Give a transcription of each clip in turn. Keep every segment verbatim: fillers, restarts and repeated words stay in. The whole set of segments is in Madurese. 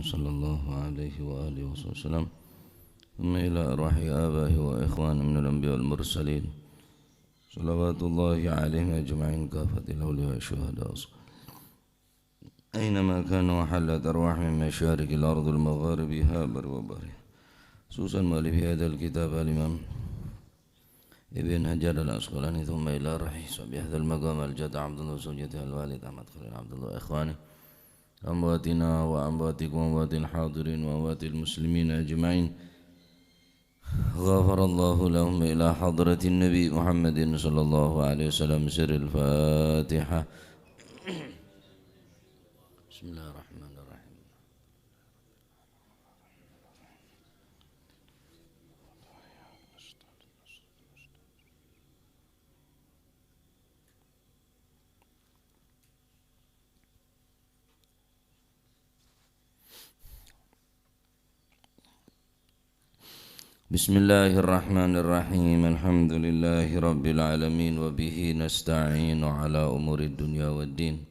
صلى الله عليه وآله وصحبه وسلم. ثم إلى أرواح آبائه وإخوانه من الأنبياء والمرسلين. صلوات الله عليهم أجمعين كافة الأولياء والشهداء. أينما كانوا وحلت أرواحهم من مشارق الأرض ومغاربها بر وبر. خصوصا مؤلف هذا الكتاب الإمام ابن حجر العسقلاني، ثم إلى روحه صاحب هذا المقام الجد عبد الله وزوجته الوالد أحمد خليل عبد الله وإخوانه، أمواتنا وأمواتكم وأموات الحاضرين وأموات المسلمين أجمعين. غفر الله لهم إلى حضرة النبي محمد صلى الله عليه وسلم. سر الفاتحة. بسم الله الرحمن الرحيم. بسم الله الرحمن الرحيم. الحمد لله رب العالمين، وبه نستعين على أمور الدنيا والدين.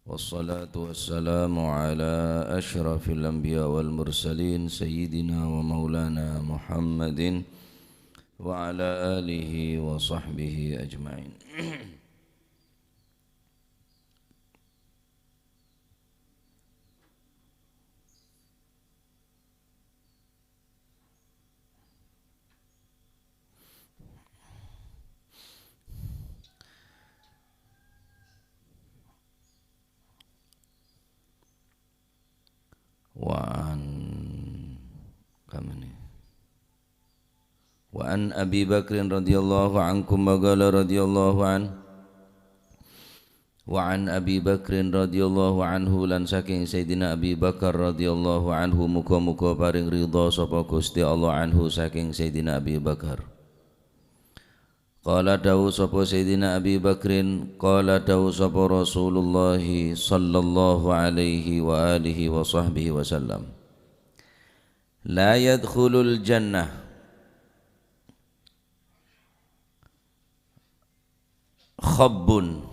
والصلاة والسلام على أشرف الأنبياء والمرسلين سيدنا ومولانا محمد وعلى آله وصحبه أجمعين. Wa an, kamani. Wa an Abi Bakrin radhiyallahu ankum wa qala radhiyallahu an. Wa an Abi Bakrin radhiyallahu anhu, lan saking Sayyidina Abi Bakar radhiyallahu anhu, muga-muga paring ridha sapa Gusti Allah anhu saking Sayyidina Abi Bakar. Qala, dawuh sapa Sayyidina Abi Bakrin, qala, dawuh sapa Rasulullah sallallahu alaihi wa alihi wa sahbihi wasallam, "La yadkhulul jannah khabbun,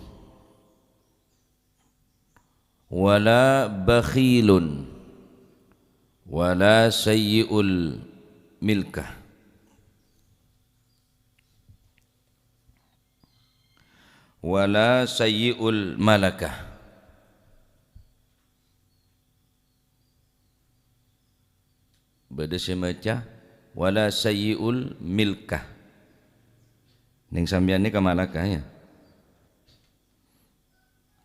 wala bakhilun, wala sayyi'ul milkah, wala sayyi'ul malakah." Bâdâ sè maca, "Wala sayyi'ul milkah." Neng sampèyan nèka malakah, ya.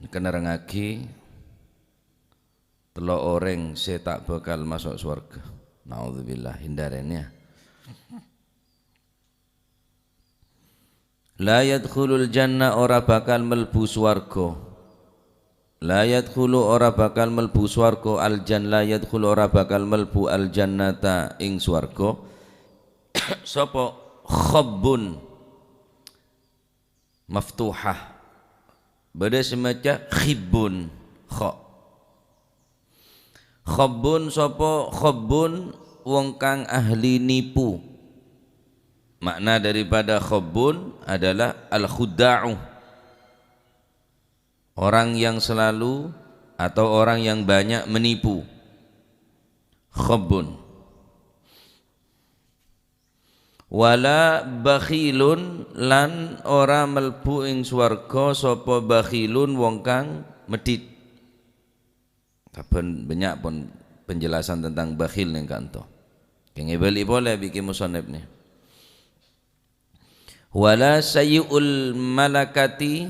Nèka nerrangngaghi tello' orèng sè ta' bhâkal maso' sowarghâ. Naudzubillah, hindarèn, ya. "La yadkhulul jannah," ora bakal melbu swarga. "La yadkhulu," ora bakal melbu swarga, "al jan-, la yadkhulu," ora bakal melbu, "al jannata," ing swarga. Sapa? Khabbun. Maftuhah. Bâdâ sè maca khibbun. Kha. Khabbun sapa? Khabbun wong kang ahli nipu. Makna daripada khabbun adalah al-khudda'u. Orang yang selalu atau orang yang banyak menipu. Khabbun. "Wala bakhilun," lan ora melbu ing swarga sapa bakhilun, wong kang medhit. Sabbhân bânnya' pon penjelasan tentang bakhil neng kanto. Kèngèng bâli polè bi' ki musannif nè. "Wala sayyi'ul malakati,"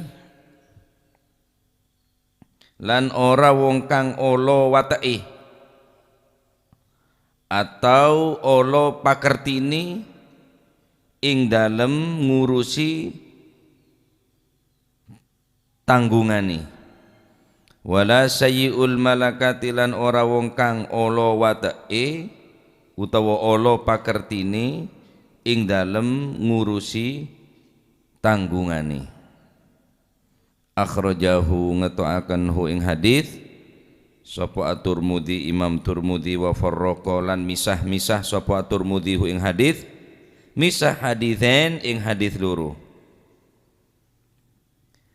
lan ora wong kang olo wate'è, atau olo pakertine ing dalem ngurusi tanggunganè. "Wala sayyi'ul malakati," lan ora wong kang olo wate'è utawa olo pakertine ing dalem ngurusi tanggunganè. Akhrajahu, ngeto'aken hu ing hadis, sapa At-Turmudzi, Imam Turmudzi, wa farraqa, lan misah-misah sapa At-Turmudzi hu ing hadis, misah haditsain ing hadis loro.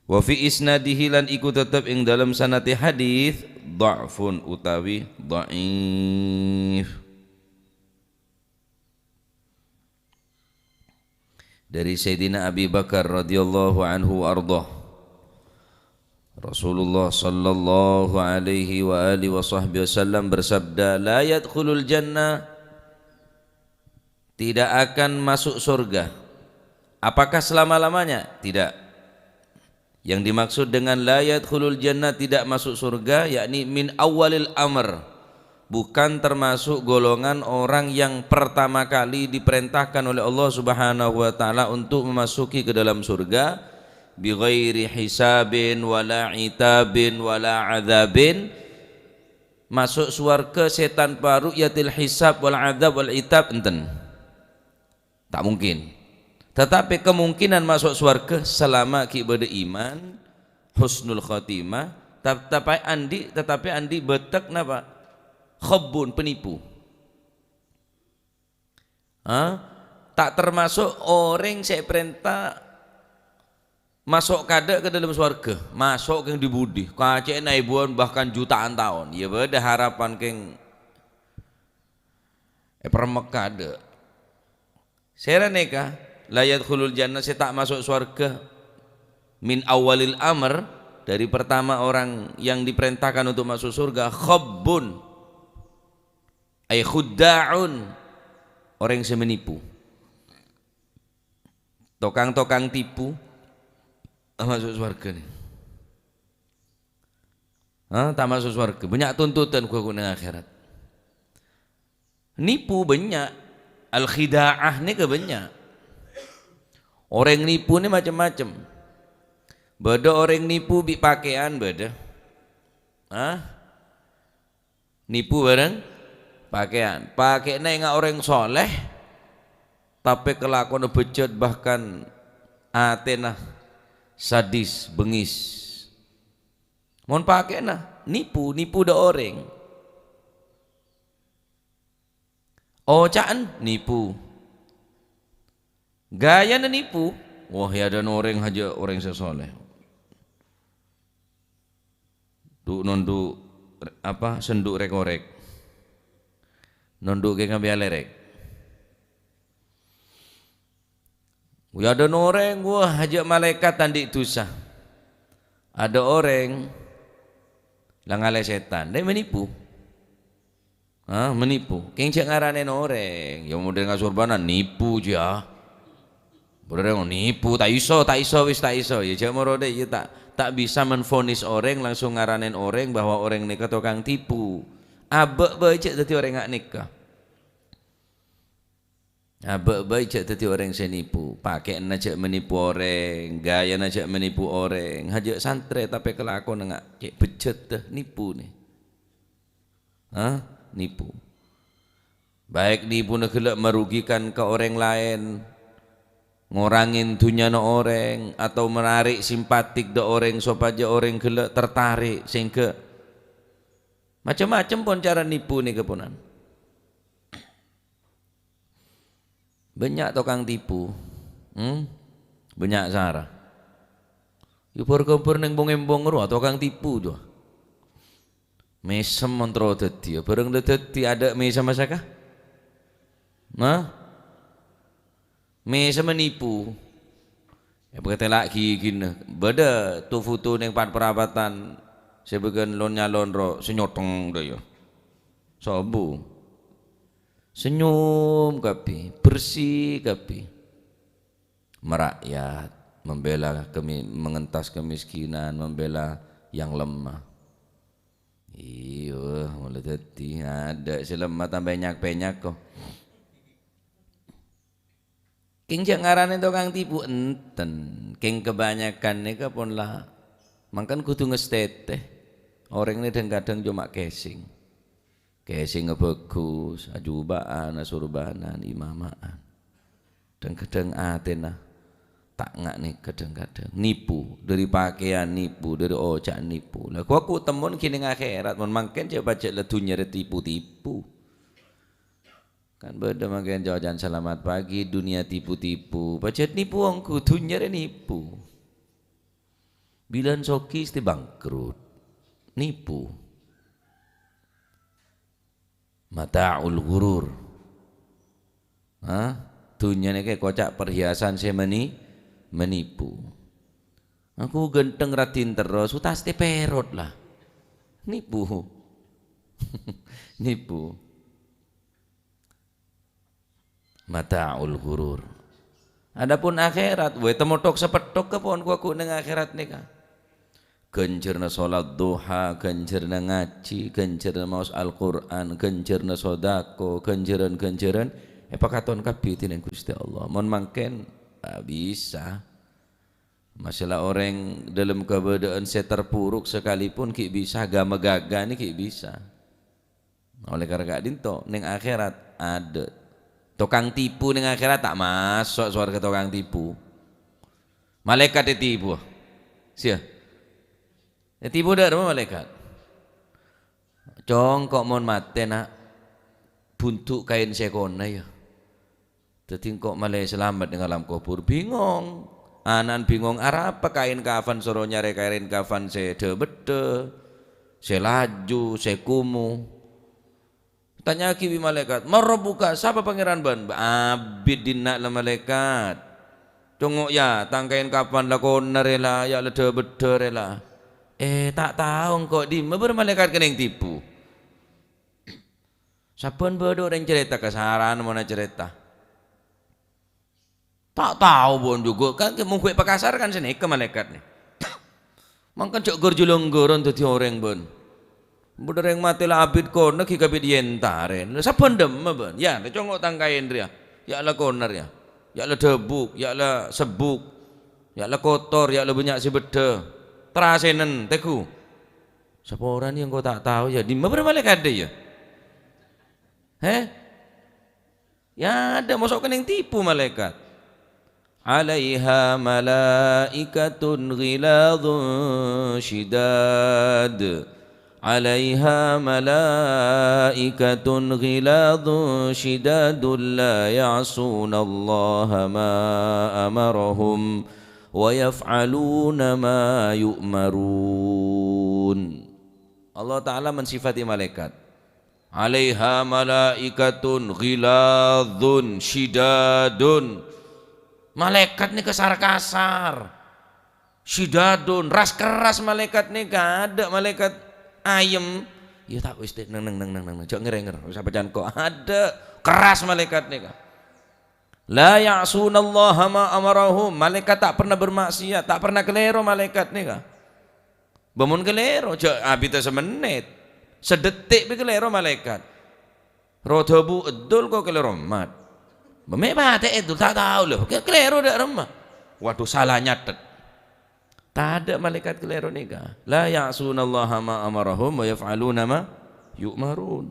Wa fi isnadihi, lan iku tetep ing dalem sanate hadis, dha'fun utawi dhaif. Dari Sayyidina Abi Bakar radhiyallahu anhu wa ardhah. Rasulullah sallallahu alaihi wa alihi wa sahbihi wasallam bersabda, "La yadkhulul jannah," tidak akan masuk surga. Apakah selama-lamanya? Tidak. Yang dimaksud dengan la yadkhulul jannah, tidak masuk surga, yakni min awwalil amr, bukan termasuk golongan orang yang pertama kali diperintahkan oleh Allah Subhanahu wa taala untuk memasuki ke dalam surga, bi ghairi hisabin wala itabin wala adzabin. Masuk swarga sè tanpa ru'yatil hisab wal adzab wal itab, enten. Ta' mungkin. Tetapi kemungkinan masuk swarga selama ghi' bâdâ iman, husnul khotimah, tap-, tapaè andi', tetapi andi' bâtek napa? Khabbun, penipu. Ha? Ta' termasuk orèng sè èparènta maso' kadâ' ka dâlem sowarga, maso' kèng dhi-budhi, kacè'na èbuwân bahkan jutaan taon. Ya bâdâ harapan kèng èparemmek kadâ'. Sèra nèka, la yadkhulul jannah, sè ta' maso' sowarga, min awwalil amr, dari pertama orang yang diperintahkan untuk masuk surga, khabbun, ay khudda'un, orèng sè manipu. Tokang-tokang tipu, ta' maso' sowarga nè. Ha, ta' maso' sowarga. Bânnya' tuntutan ghu-, ghu-, neng akhèrat. Nipu bânnya'. Al-khida'ah nèka bânnya'. Orèng nipu nè macem-macem. Bâdâ orèng nipu bi' pakèyan, bâdâ. Ha? Nipu bârâng pakèyan. Pakèyanna enga' orèng soleh, tapè kalakowanna bejjhât, bahkan atèna sadis, bengis. Mon pakèyanna nipu, nipu dâ' orèng. Oca'na nipu. Ghâjâna nipu. Wah, è adâ'na orèng hajâ orèng sè soleh. Du-, nondhu', apa, sendhu' rèk-orèk. Nondhu' kèng abâ' lèrèk. È adâ'na orèng, wah, hajâ malaèkat andi' dhusa. Adâ' orèng la ngalè sètan, dâ' manipu. Ha, manipu. Kèng jhâ' ngaranèn orèng. Ya, model ngasorbanan, nipu jiyâ. Orèng nipu, ta' iso, ta' iso, wis ta' iso. Ya, jhâ' morode, ya, ta', ta' bisa menvonis orèng, langsung ngaranèn orèng bahwa orèng nèka tokang tipu. Abâ' bhâi jhâ' dhâddhi orèng nga' nèka. Abâ' bhâi jhâ' dhâddhi orèng sè nipu. Pakèyanna jhâ' manipu orèng, ghâjâna jhâ' manipu orèng. Hajâ santrè, tapè kalakowanna nga' cè' bejjhât, nipu nè. Ha? Nipu. Baik nipuna ghellâ' merugikan ka orèng laèn, ngorangè dhunnyana orèng, atau menarik simpatik dâ' orèng sopajâ orèng ghellâ' tertarik, sehingga macem-macem pon cara nipu nèka ponan. Bânnya' tokang tipu. Hmm? Bânnya' sara. Yubur-kubur neng bong-embong rowa tokang tipu, jâ. Mèsem mon terro dhâddhiyâ. Bhârâng la dhâddhi adâ' mèsem saka? Nah? Mèsem nipu. Èpakatèla' ghighina. Bâdâ tu-foto neng pat-parapatan sè bâgiyân lon-nyalon ro, sè nyoteng dâ' iyâ. Sombong. Senyum kabbhi, bersih kabbhi. Merakyat, membela kemi-, mengentas kemiskinan, membela yang lemah. Iyâ, mula dhâddhi adâ' sè lemah tambah nyak-pènyak, ko. Kèng jhâ' ngaranè tokang tipu, enten. Kèng kebanyakan nèka pon la mangkèn kodhu ngastètè. Orèng nè dhâng-kadhâng coma casing. Casing bhâghus, ajuba'an, asorbanan, imama'an. Dhâng-kadhâng atèna ta' nga' nèka dhâng-kadhâng. Nipu, dhâri pakèyan nipu, dhâri oca' nipu. La, ghu-, ghu-, temmon ghi' neng akhèrat, mon mangkèn jhâ' pajhât la dhunnya rè tipu-tipu. Kan bâdâ mangkèn ca-oca'an selamat pagi, dunia tipu-tipu. Pajhât nipu ongghu, dhunnya rè nipu. Bilân soghi mestè bangkrut. Nipu. Mata'ul ghurur. Hah? Dhunnya nèka èkoca' perhiasan sè meni-, menipu. Aku ghântheng raddhin terros, utas tè pèrot la. Nipu. Nipu. Mata'ul ghurur. Adapun akhèrat, wè, temmo thok-sapetthok kè pon ghu-, ghu neng akhèrat nèka. Ghânjhârânna sholat duha, ghânjhârânna ngajhi, ghânjhârânna maos Al-Qur'an, ghânjhârânna sodako, ghânjhârân-ghânjhârân èpakaton kabbhi dhinèng Ghustè Allah. Mon mangkèn, ta' bisa. Masalah orèng dâlem kabâdâ'ân sè terpuruk sakalèpon ghi' bisa, ga-, magagana ghi' bisa. Olè karana ka'dinto, neng akhèrat adâ'. Tokang tipu neng akhèrat ta' maso' sowarghâ tokang tipu. Malaèkat ètipu. Siya. Ètipu dâ' remma malaèkat. Cong, ko' mon matè, na', bhundhu' kaèn sèkona, yâ. Dhâddhi engko' malè salamet neng alam kobhur. Bingong. Ana'na bingong, arapa kaèn kafan, soro nyarè kaèn kafan sè dhâ-bâddhâ, sè laju, sè komo. Tanya'aghi bi' malaèkat, "Man rabbuka? Sapa pangèran bâ'na?" "Abit dhinna', la malaèkat." "Congo', yâ, tang kaèn kafan la kona rè la, yâ' la dhâ-bâddhâ rè la." "Eh, ta' tao engko' dimma bâr malaèkat kennèng tipu." Sabbhân bâdâ orèng carèta, kasaran mon acarèta. Ta' tao bân jhughân, kan mongghu èpakasar kan sanèka malaèkat nè. Mangkana jhâ' ghâr-jhâlângghârân dhâddhi orèng bân. Bâdâ orèng matè la abit kona ghi' kabit èyentarè. Lha sabbhân dimma bân. Yâ, la congo' tang kaèn rèya. Yâ' la kona rèya. Yâ' la dhâbuk, yâ' la sebbuk. Yâ' la kotor, yâ' la bânnya' sè bâddhâ. Trasènen, tèghu. Saporana engko' ta' tao, yâ, dimma bâr malaèkat, yâ? Hè? Yâ, adâ' maso' kennèng tipu malaèkat. "Alaiha malaikatun ghilazun syidad. Alaiha malaikatun ghilazun syidadun la ya'sunallaha ma amarahum wa yaf'aluna ma yu'marun." Allah Ta'ala mensifati malaèkat. "Alaiha malaikatun ghilazun syidadun." Malaèkat nèka sar-kasar. Syidadun, ras-kerras malaèkat nèka, adâ' malaèkat ayem. "Yâ, ta' wis, Dek, neng, neng, neng, neng, neng, jhâ' ngèr-ngèr, wis apa can ko'." Adâ', kerras malaèkat nèka. "La ya'sunallaha ma amarahum." Malaèkat ta' pernah bermaksiat, ta' pernah kalèro malaèkat nèka. Bâ mon kalèro, jhâ' abidhâ samennèt. Sadhetik bi' kalèro malaèkat. Ro dhâbu eddul ko' kalèro emmat. Bâ mè' patè eddul, ta' tao lho. Ka-, kalèro dâ' remma. Waduh, sala nyathet. Tadâ' malaèkat kalèro nèka. "La ya'sunallaha ma amarahum wa yaf'aluna ma yu'marun."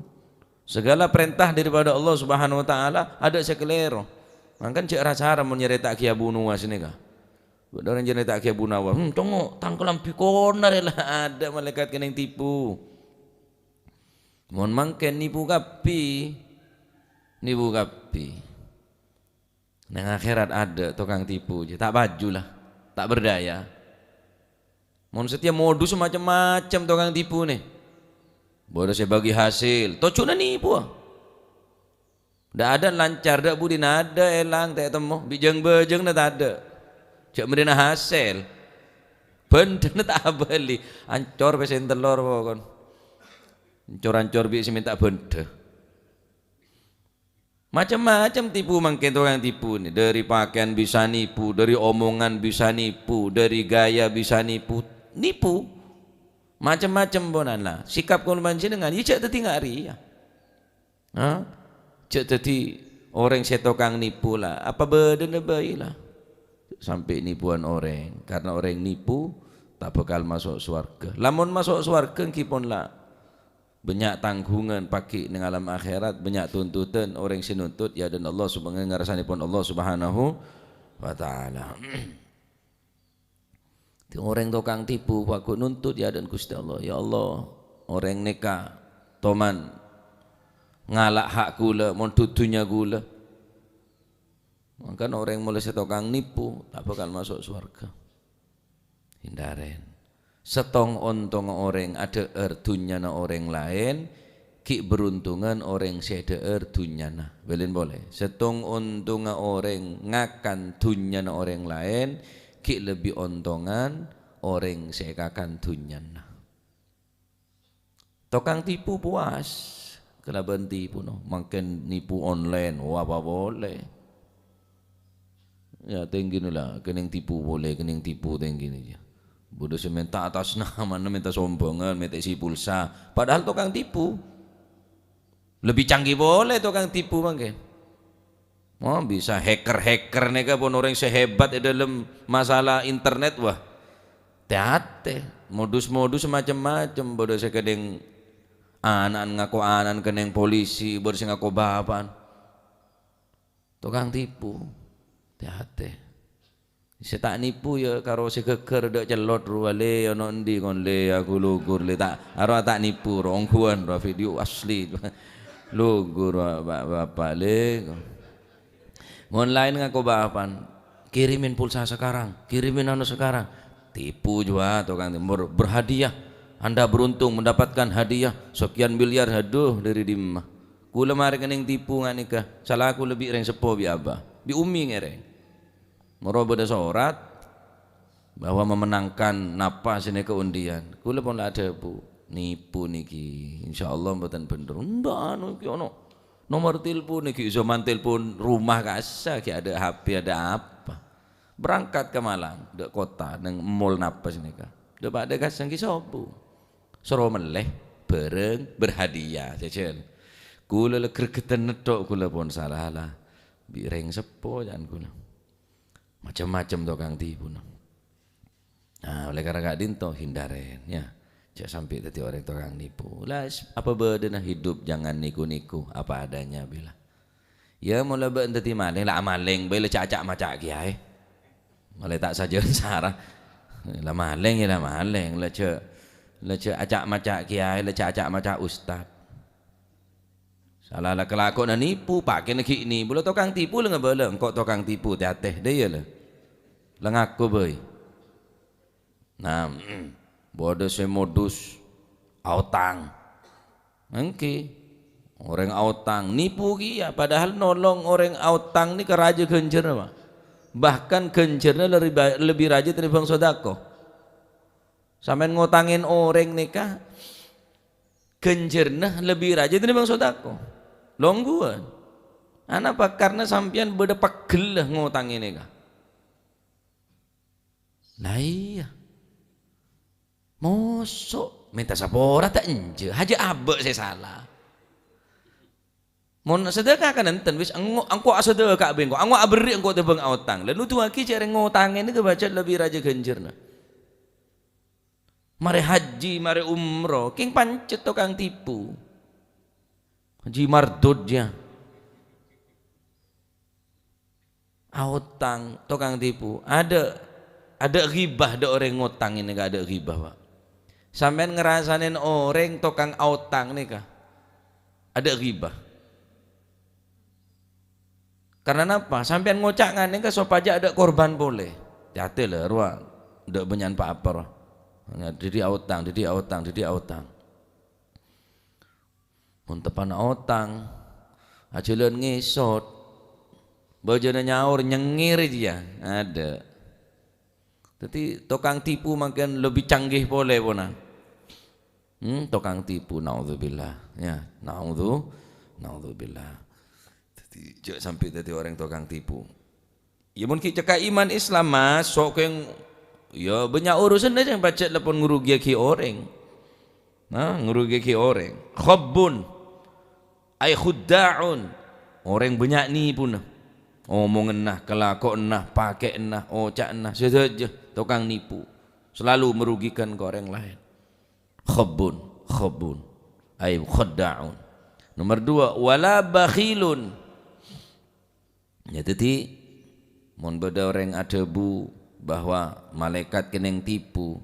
Segala perintah daripada Allah Subhanahu wa Ta'ala, adâ' sè kalèro. Mangkana jhâ' ra-sara mon nyarèta'aghi Abu Nuwas nèka. Bâdâ orèng nyarèta'aghi Abu Nuwas, "Hmm, congo', tang kalambhi kona rè la." Adâ' malaèkat kennèng tipu. Mon mangkèn nipu kabbhi. Nipu kabbhi. Neng akhèrat adâ' tokang tipu jiyâ, ta' paju la, ta' berdaya. Mon satèya modus macem-macem tokang tipu nè. Bâdâ sè bagi hasil, tojjhuna nipu. Dâ' adâ' lancar, dâ' budina adâ' èlang ta' ètemmo, bi' jâng-bâjângnga tadâ'. Jhâ' marèna hasèl. Bhândhâna ta' abâli, ancor pèssèna tello' pokon. Ancor-ancor bi' sè mènta bhândhâ. Macem-macem tipu mangkèn tokang tipu nè. Dâri pakèyan bisa nipu, dâri omongan bisa nipu, dâri gaya bisa nipu. Nipu. Macem-macem ponan la. Sikap kaulâ panjhennengngan, yâ jhâ' dhâddhi nga' rèya. Ha? Jhâ' dhâddhi orèng sè tokang nipu la, apa bâdâna bhâi la. Sampè' nipuwân orèng, karna orèng nipu ta' bhâkal maso' sowarghâ. Lamon maso' sowarghâ ènggi pon la bânnya' tangghungan paghi' neng alam akhèrat, bânnya' tuntutan orèng sè nuntut è adâ'na Allah sub-, ngarsanèpon Allah Subhanahu wa Ta'ala. Dhi orèng tokang tipu, pagghun nuntut è adâ'na Ghustè Allah. "Ya Allah, orèng nèka toman ngala' ha' ghulâ, mondhut dhunnya ghulâ." Mangkana orèng molaè sè tokang nipu, ta' bhâkal maso' sowarghâ. Hindaren. Settong ontongnga orèng adhâ'âr dhunnyana orèng laèn, ghi' bâruntongan orèng sè adhâ'âr dhunnyana. Bâlin polè. Settong ontongnga orèng ngakan dhunnyana orèng laèn, ghi' lebbi ontongan orèng sè èkakan dhunnyana. Tokang tipu puas kalabân tipuna, mangkèn nipu online, wah, apa polè. Ya, tèngghina la, kennèng tipu polè, kennèng tipu tèngghina, ya. Bâdâ sè mènta atas namana, mènta sombhângan, mènta'è pulsa. Padahal tokang tipu. Lebbi canggih polè tokang tipu mangkèn. Oh, bisa hacker-hacker nèka pon orèng sè hebat è dâlem masalah internet, wah. Tè-atè, modus-modus macem-macem, bâdâ sè kennèng ana'an ngako ana'an kennèng polisi, bâdâ sè ngako bapa'an. Tokang tipu. Tè-atè. Sè ta' nipu ya karo sè ghâgghâr dâ' cellot rowa, "Lè, ana endi kon, Lè? Aku logor, Lè." Ta', aro ta' nipu, ro, ongghuwân, ro, video asli. Logor, Bapak, Bapak, Lè. Mon laèn ngako bapa'an, "Kirimin pulsa sekarang, kirimin anu sekarang." Tipu jua tokang tipu, berhadiah. "Anda beruntung mendapatkan hadiah sekian miliar." Aduh, dâri dimma? Kulâ marè kennèng tipu nga' nèka. Salaku lebbi rèng seppo bi' abah, bi' ummi ngèrèng. Moro bâdâ sorat bahwa memenangkan napa sè nèka undian. Kulâ pon la adhâbu, "Nipu nèki. Insyaallah mboten bhendher." "Endâ', anu iki ana nomor telepon nèki, zaman telepon rumah kassa, ghi' adâ' H P, adâ' apa." Berangkat ka Malang, dâ' kota, neng mall napa sè nèka. Dâ' pa' dâ' kassa nèki sobu. Soro mellè bârâng berhadiah, jhâjhân. Kulâ la gregeddhân netto', kulâ pon sala-sala. Bi' rèng seppo, jhân kulâ. Macem-macem tokang tipuna. Nah, oleh karena ka'dinto, hindaren, ya. Jhâ' sampè' dhâddhi orèng tokang nipu. La, s-, apa bâdâna hidup, jangan niku-niku, apa adanya, bilâ. Ya, mola bâ'na dhâddhi malèng, la amalèng bhâi, la jhâ' aca'-maca' kèyaè. Malè ta' sajân sara. La malèng, ya la malèng, la jhâ', la jhâ' aca'-maca' kèyaè, la jhâ' aca'-maca' ustad. Sala la kalakowanna nipu, pakèna ghi' nipu. La tokang tipu la ngabâlâ, "Engko' tokang tipu, tè-atè, dâ' iyâ la. La ngako bhâi." Nah, bâdâ sè modus aotang. Èngghi, orèng aotang nipu kèya, padahal nolong orèng aotang nèka rajâ ghânjhârna, Pak. Bahkan ghânjhârna lebbi ba-, lebbi rajâ tènèbâng sodako. Sampèyan ngotangè orèng nèka, ghânjhârna lebbi rajâ tènèbâng sodako. Longghuwân. Anapa? Karna sampèyan bâdâ peggella ngotangè nèka. La iyâ. Moso' mènta sapora ta' enjâ', hajâ abâ' sè sala. Mon sadâka kan enten, wis engo-, engko' asadâka bengko, engko' aberri' engko' tèbâng aotang. La noduwâghi jhâ' rèng ngotangè nèka bâjâ lebbi rajâ ghânjhârna. Marè haji, marè umroh, kèng pancet tokang tipu. Haji Mardud, ya. Aotang, tokang tipu. Adâ', adâ' ghibah dâ' orèng ngotang nèka, adâ' ghibah, Pak. Sampèyan ngarasanè orèng tokang aotang nèka, adâ' ghibah. Karna napa? Sampèyan ngoca' nganèka sopajâ adâ' korban polè. Tè-atè la, rowa. Adâ' bânnya'an pa-apa, rowa. Dhâddhi aotang, dhâddhi aotang, dhâddhi aotang. Mon teppa'na otang, ajhâlân ngèsot. Bâjâna nyaor nyengngèr jiyâ, adâ'. Dhâddhi, tokang tipu mangkèn lebbi canggih polè, pona. Hmm, tokang tipu, naudzubillah. Ya, naudzu-, naudzubillah. Dhâddhi, jhâ' sampè' dhâddhi orèng tokang tipu. Ya, mon ghi' cekka' iman Islam, Mas, sok kèng, ya, bânnya' urusanna jhâ' pajhât la pon ngrugiyaghi orèng. Nah, ngrugiyaghi orèng. Khabbun, ay khudda'un. Orèng bânnya' nipuna. Omonganna, kalakowanna, pakè'anna, oca'anna, sadhâjâ tokang nipu. Selalu merugikan ke orang lain. Khabbun, khabbun. Ay khadda'un. Nomor dua, wala bakhilun. Ya, dhâddhi, mon bâdâ orèng adhâbu bahwa malaèkat kennèng tipu,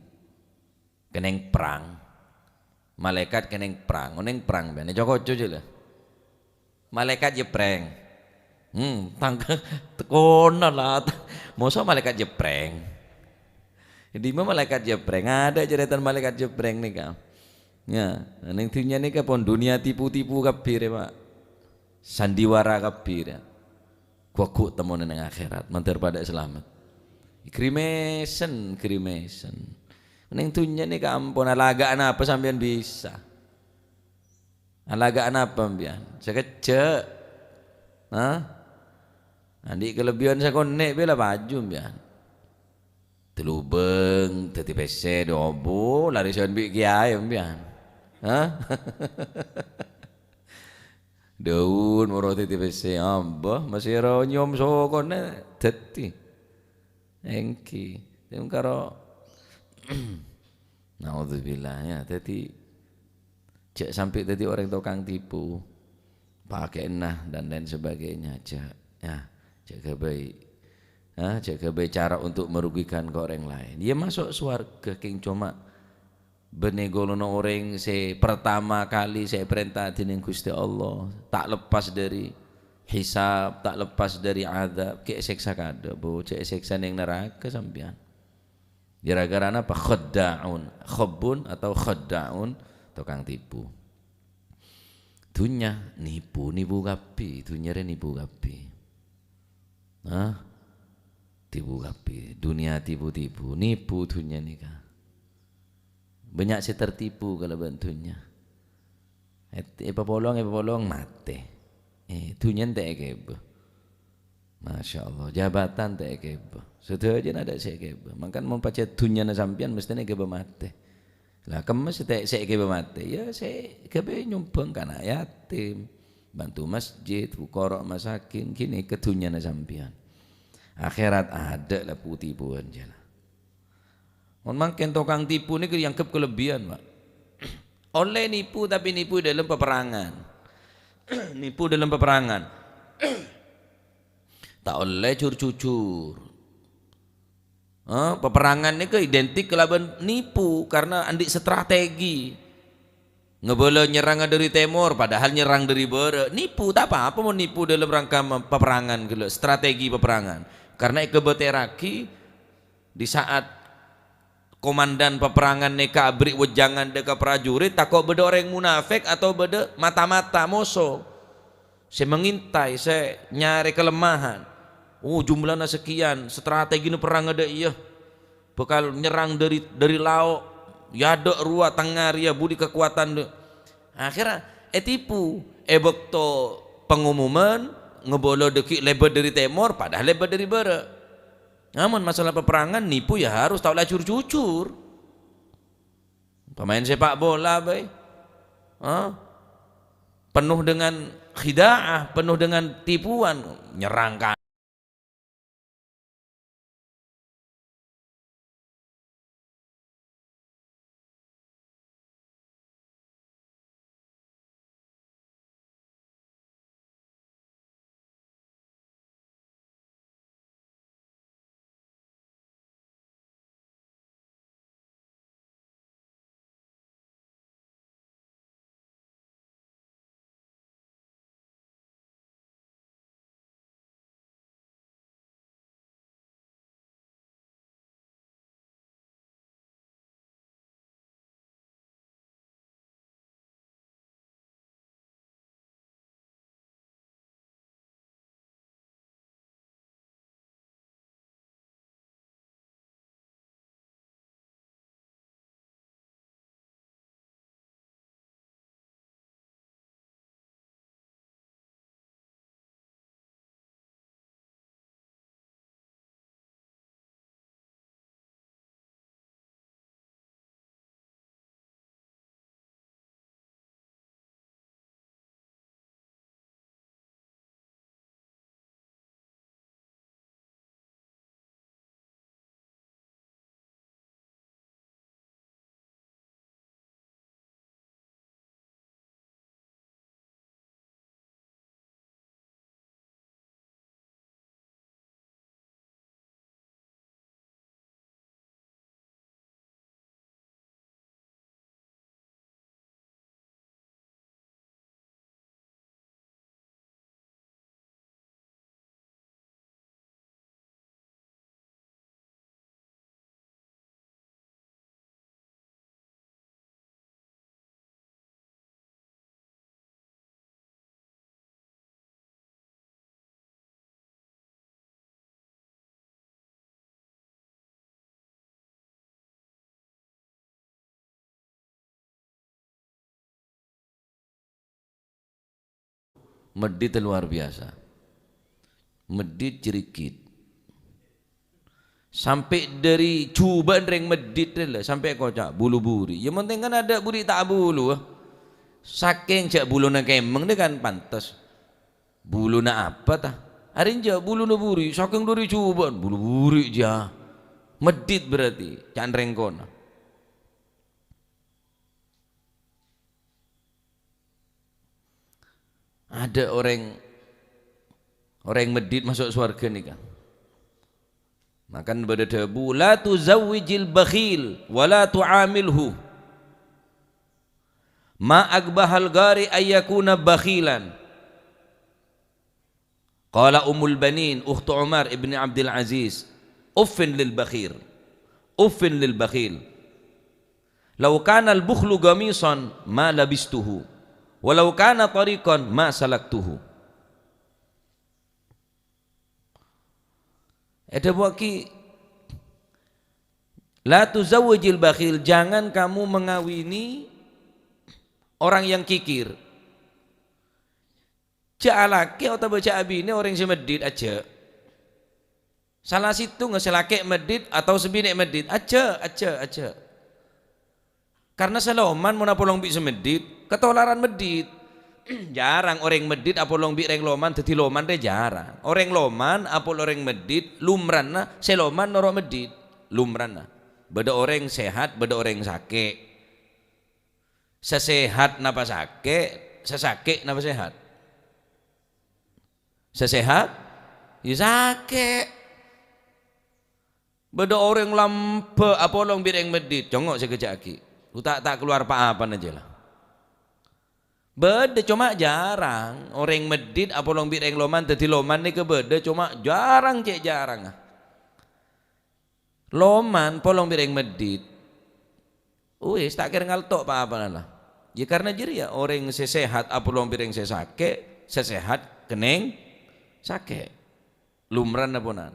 kennèng perrang, malaèkat kennèng perrang, onèng perrang bân, co-koco jâ la. Malaèkat yâ prank. Hmm, tang-, tekona la, moso malaèkat yâ prank. Dhimma malaèkat Jibril? Adâ' carètana malaèkat Jibril nèka. Ya, neng dhunnya nèka pon dhunnya tipu-tipu kabbhi rè, Pak. Sandiwara kabbhi rè. Ghu-ghu temmona neng akhèrat, mandhâr padâ salamet. Grimesen, grimesen. Neng dhunnya nèka ampon, alagâ'ân apa sampèyan bisa? Alagâ'ân apa sampèyan? Sakejjhâ'. Hah? Andi' kalebbiyân sakonè' bhâi la paju sampèyan. Talobâng, dhâddhi pèssè, dâ' obu, larèsan bi' kèyaè sampèyan. Hah? Dâun moro dhâddhi pèssè, amba, masèra nyom sokona dhâddhi. Èngghi. Dhâddhi karo, naudzubillah, ya, dhâddhi jhâ' sampè' dhâddhi orèng tokang tipu. Pakèyanna dan lain sebagainya, jhâ', ya, jhâ' ghâbây, ha, jhâ' ghâbây cara untuk merugikan ke orang lain. Ya, maso' sowarghâ, kèng coma bânnè golongan orèng sè pertama kali sè èparènta dhinèng Ghustè Allah, ta' lepas dâri hisab, ta' lepas dâri adzab, ghi' èsèksa kadâ', Bu, jhâ' èsèksa neng naraka sampèyan. Gara-gara napa? Khadda'un, khabbun atau khadda'un, tokang tipu. Dhunnya nipu, nipu kabbhi, dhunnya rè nipu kabbhi. Hah? Tipu kabbhi, dhunnya tipu-tipu, nipu dhunnya nèka. Bânnya' sè tertipu kalabân dhunnya. Èt-, èpapolong, èpapolong, matè. Eh, dhunnya ta' èkèbâ. Masya Allah, jabatan ta' èkèbâ. Sadhâjâna ta' sè èkèbâ. Mangkana mon pajhât dhunnyana sampèyan, mesthèna èkèbâ matè. Lah, kemma sè ta-, sè èkèbâ matè? Ya, sè èkèbâ nyombhâng ka ana' yatim, bantu masjid, fuqara masakin, ghânèka dhunnyana sampèyan. Akhèrat adâ' la pu-tipuwân jâ la. Mon mangkèn tokang tipu nèko èangghep kalebbiyân, Pak. Ollè nipu, tapè nipu dâlem paperangan. Nipu dâlem paperangan. Ta' ollè jur-jujur. Eh, paperangan nèko identik kalabân nipu karena andi' strategi. Ngabâlâ nyerranga dâri tèmor, padahal nyerrang dâri bârâ'. Nipu, ta' pa-apa mon nipu dâlem rangka ma-, paperangan ghellâ', strategi paperangan. Karena èkabâtèrraghi di saat komandan paperangan nèka aberri' wejangan dâ' ka prajurit, tako' bâdâ orèng munafik atau bâdâ mata-mata moso sè mangintai, sè nyarè kalemahan. Oh, jumlana sekian, strategina perrang adâ' iyâ. Bhâkal nyerrang dâri, dâri lao', è adâ' rowa tengnga rèya budi kakowadhân. Akhèrra ètipu. È bâkto pengumuman, ngabâlâ dâggi' lèbât dâri tèmor, padahal lèbât dâri bârâ'. Amon masalah paperangan, nipu ya harus tao la jur-jujur. Pemain sepak bola bhâi, ha? Penuh dengan khida'ah, penuh dengan tipuan, nyerrang ka Meddhit luar biasa. Meddhit cerikit. Sampè' dhâri jhubâ'ân rèng meddhit rè la, sampè' koca', bulu buri'. Ya, mon tèngkana adâ' buri' ta' bulu, ah. Sakèng jhâ' buluna kèmeng nè kan pantes. Buluna apa, ta? Arèya buluna buri', sakèng dhâri jhubâ'ân, bulu buri' jâ. Meddhit berarti, can rèng kona. Adâ' orèng, orèng meddhit maso' sowarghâ nèka. Maka bâdâ dhâbu, "La tuzawwijil bakhil wa la tu'amilhu. Ma akbahal ghari ayyakuna bakhilan." Qala Ummul Banin, ukhtu Umar ibn Abdul Aziz, "Uffin lil bakhil. Uffin lil bakhil. Law kana al-bukhlu qamisan ma labistuhu. Wa law kana tariqan ma salaktuhu." Èdhâbuwâghi, "La tuzawwijil bakhil, jangan kamu mengawini orang yang kikir." Jhâ' alakè otabâ jhâ' abinè orèng sè meddhit, ajjhâ'. Sala sèttonga sè lakè' meddhit atau sè binè' meddhit, ajjhâ', ajjhâ', ajjhâ'. Karna sè loman mon apolong bi' sè meddhit, katolaran meddhit. Jhârâng orèng meddhit apolong bi' rèng loman, dhâddhi loman rè jhârâng. Orèng loman apolong orèng meddhit, lumrana sè loman noro' meddhit. Lumrana. Bâdâ orèng sehat, bâdâ orèng sakè'. Sè sehat napa sakè', sè sakè' napa sehat? Sè sehat, ya sakè'. Bâdâ orèng lambâ' apolong bi' rèng meddhit, congngo' sè kèjhâ' aghi'. Uta' ta' kalowar pa-apana jâ la. Bâdâ, coma jhârâng. Orèng meddhit apolong bi' rèng loman, dhâddhi loman nèka bâdâ, coma jhârâng cè' jhârângnga. Loman polong bi' rèng meddhit. Wis, ta' kèra ngalto' pa-apana la. Ya, karna jârèya, orèng sè sehat apolong bi' rèng sè sakè', sè sehat kennèng sakè'. Lumrana ponan.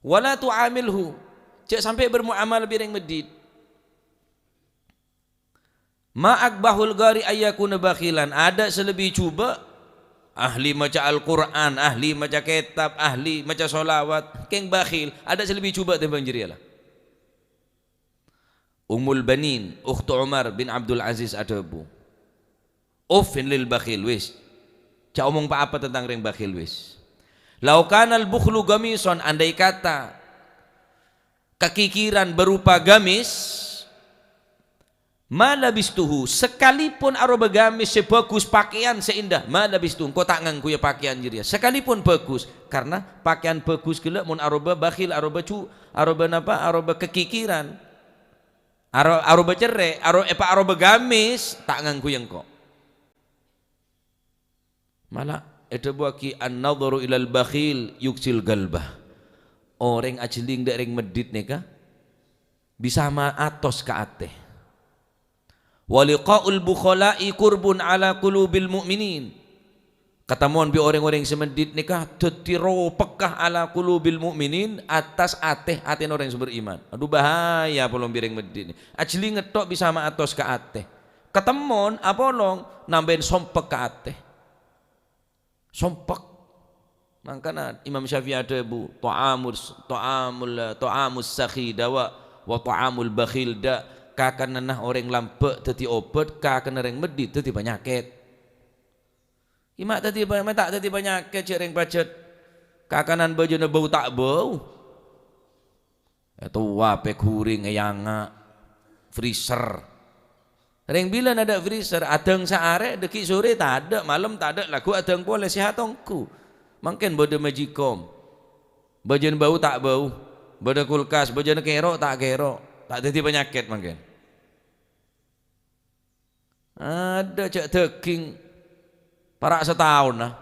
"Wa la tu'amilhu." Jhâ' sampè' bermuamalah bi' rèng meddhit. "Ma akbahul ghari ayyakuna bakhilan." Adâ' sè lebbi jhubâ', ahli maca Al-Qur'an, ahli maca kètab, ahli maca sholawat, kèng bakhil. Adâ' sè lebbi jhubâ' tèmbhâng jârèya la. Ummul Banin, ukhtu Umar bin Abdul Aziz adhâbu, "Uffin lil bakhil, wis. Jhâ' omong pa-apa tentang rèng bakhil, wis. Lau kanal bukhlu ghamisan, andai kata kakikiran berupa gamis, ma labistuhu, sakalipun aroba gamis sè bhâghus, pakèyan sè endah, ma labistuhu, engko' ta' ngangghuya pakèyan jârèya, sakalipun bhâghus." Karna pakèyan bhâghus ghellâ' mon aroba bakhil, aroba ju-, aroba napa? Aroba kakikiran. Aro-, aroba cerrè', aro-, èpa-, aroba gamis, ta' ngangghuya engko'. Mala èdhâbuwâghi, "An-nadharu ilal bakhil yuksil qalbah." Orèng ajhelling dâ' rèng meddhit nèka bisa ma-, atos ka atè. "Wa liqa'ul bukhala'i kurbun ala qulubil mu'minin." Katemmowan bi' orèng-orèng sè meddhit nèka dhâddhi ropekka ala qulubil mu'minin, attas atè-atèna orèng sè beriman. Adu, bahaya polong bi' rèng meddhit nè. Ajhelling tok bisa ma-, atos ka atè. Katemmowan apolong nambâi sompek ka atè. Sompek. Mangkana Imam Syafi'i adhâbu, "Ta'amus, ta'amul, ta'amus sakhi dawa, wa ta'amul bakhil da." Kakananna orèng lambâ' dhâddhi obât, kakananna orèng meddhit dhâddhi panyakèt. Ghi' ma' dhâddhi pa-, ma' ta' dhâddhi panyakèt jhâ' rèng pajhât kakanan bâjâna bâu ta' bâu. Ètowa, pè ghuring, èyanga', freezer. Rèng bilân adâ' freezer, adâng saarè, dhâggi' sorè tadâ', malem tadâ', lagghu' adâng polè, sehat ongghu. Mangkèn bâdâ magicom. Bâjâna bâu ta' bâu, bâdâ kulkas, bâjâna kèro' ta' kèro', ta' dhâddhi panyakèt mangkèn. Adâ' jhâ' dhâging, para' sataon, ah.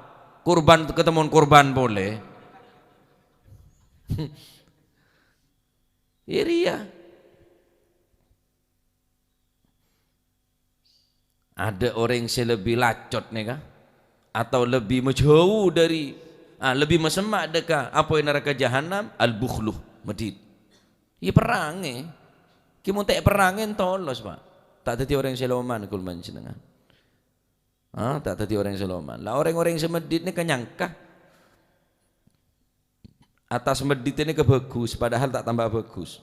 Kurban, katemmowan kurban polè. Iyâ rèya. Adâ' orèng sè lebbi lacot nèka, atau lebbi majhâu dâri, ah, lebbi masemma' dâ' ka apoy naraka jahannam, al-bukhlu, meddhit. Iyâ perrangè. Ghi' mon ta' perrangè tolos, Pa'. Ta' dhâddhi orèng sè loman, kaulâ panjhennengngan. Ah, ta' dhâddhi orèng sè loman. Lah, orèng-orèng sè medhit nèka nyangka attas medhit nèka bhâghus, padahal ta' tamba bhâghus.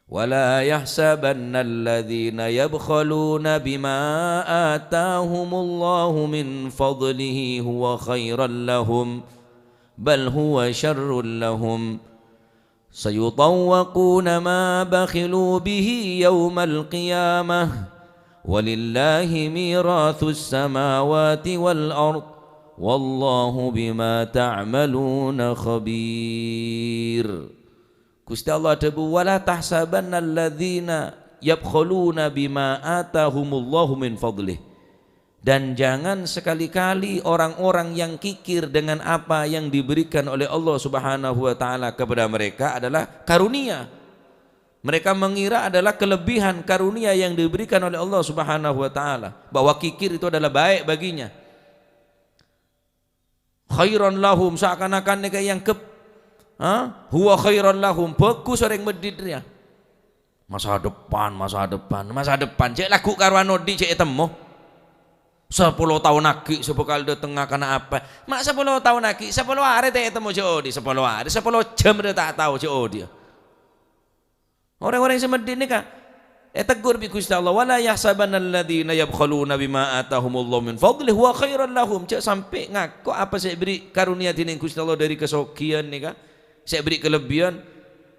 "Wa la yahsabanna alladhina yabkhaluna bima atahumullahu min fadlihi huwa khairan lahum, bal huwa syarrun lahum. Sayutawwaquna ma bakhilu bihi yaumal qiyamah. Walillahi mirathus samawati wal ard. Wallahu bima ta'maluna khabir." Gusti Allah adhâbu, "Wa la tahsabanna alladhina yabkhaluna bima atahumullahu min fadlih." Dan jangan sekali-kali orang-orang yang kikir dengan apa yang diberikan oleh Allah Subhanahu wa Ta'ala kepada mereka adalah karunia. Mereka mengira adalah kelebihan karunia yang diberikan oleh Allah Subhanahu wa Ta'ala, bahwa kikir itu adalah baik baginya. Khairan lahum, seakan-akan nèka èangghep, ha? Huwa khairan lahum, bhâghus orèng medhit rèya. Masa depan, masa depan, masa depan. Cè' lagghu' karowan odi' cè' ètemmo. Sapolo taon aghi' sè bhâkal dâtengnga kana' apa? Ma' sapolo taon aghi', sapolo arè ta' ètemmo cè' odi', sapolo arè, sapolo jam rè ta' tao cè' odi'. Orèng-orèng sè medhit nèka ètegghur bi' Gusti Allah, "Wa la yahsabanna alladhina yabkhaluna bima atahumullahu min fadlihi huwa khairan lahum." Jhâ' sampè' ngako apa sè èberri' karunia dhinèng Gusti Allah dhâri kasoghiyân nèka, sè èberri' kalebbiyân,